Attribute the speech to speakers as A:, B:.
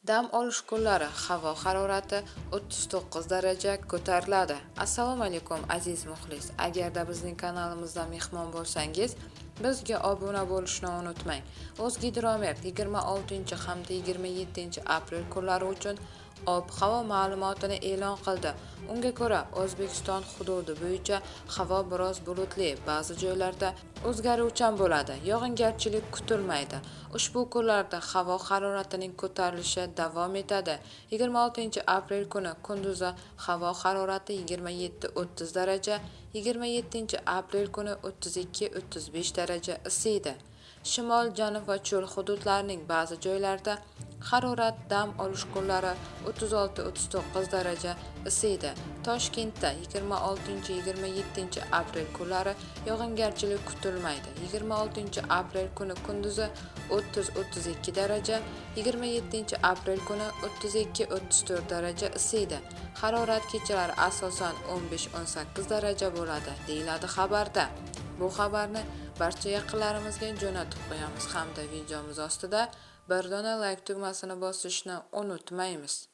A: Dam olish kunlari havo harorati 39 daraja ko'tariladi. Assalomu alaykum, aziz muxlis. Agarda bizning kanalimizda mehmon bo'lsangiz, bizga obuna bo'lishni unutmang. O'zgidromet 26 hamda 27 aprel kunlari uchun ob-havo ma'lumotini e'lon qildi. Unga ko'ra, O'zbekiston hududi bo'yicha havo biroz bulutli, ba'zi joylarda o'zgaruvchan bo'ladi. Yog'ingarchilik kutilmaydi. Ushbu kunlarda havo haroratining ko'tarilishi davom etadi. 26 aprel kuni kunduzi havo harorati 27-30 daraja, 27 aprel kuni 32-35 daraja isiydi. Shimol, janub va cho'l hududlarining ba'zi joylarida harorat dam olish kunlari 36-39 daraja isiydi. Toshkentda 26-27 aprel kunlari yog'ingarchilik kutilmaydi. 26 aprel kuni kunduzi 30-32 daraja, 27 aprel kuni 32-34 daraja isiydi. Harorat kechalari asosan 15-18 daraja bo'ladi, deyiladi xabarda. Bu xabarni barcha yaqinlarimizga jo'natib qo'yamiz hamda videomiz ostida bir dona like tugmasini bosishni unutmaymiz.